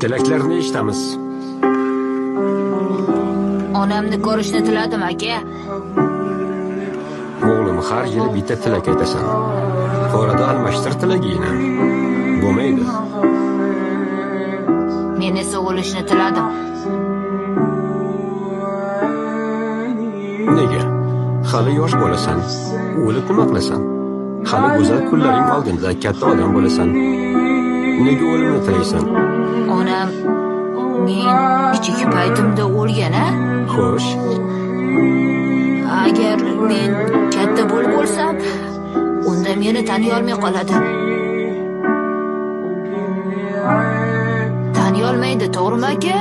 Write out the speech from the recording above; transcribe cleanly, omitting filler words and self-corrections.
Tilaklarni eshitamiz. Onamni ko'rishni tiladim, aka. O'g'lim, har yili bitta tilak aytasan. Orada almashtir tilagingni. Bo'lmaydi. Men esa o'lishni tiladim. Nega? Hali yosh bo'lasan. O'lib nima qilasan? Hali go'zal kunlaring oldinda, katta odam bo'lasan. Nega o'limni tilaysan? Onam men kichik paytimda o'lgan-a? Xo'sh. Agar men katta bo'lib o'lsam, unda meni taniy olmay qoladi. Taniy olmaydi, to'g'rimi aka?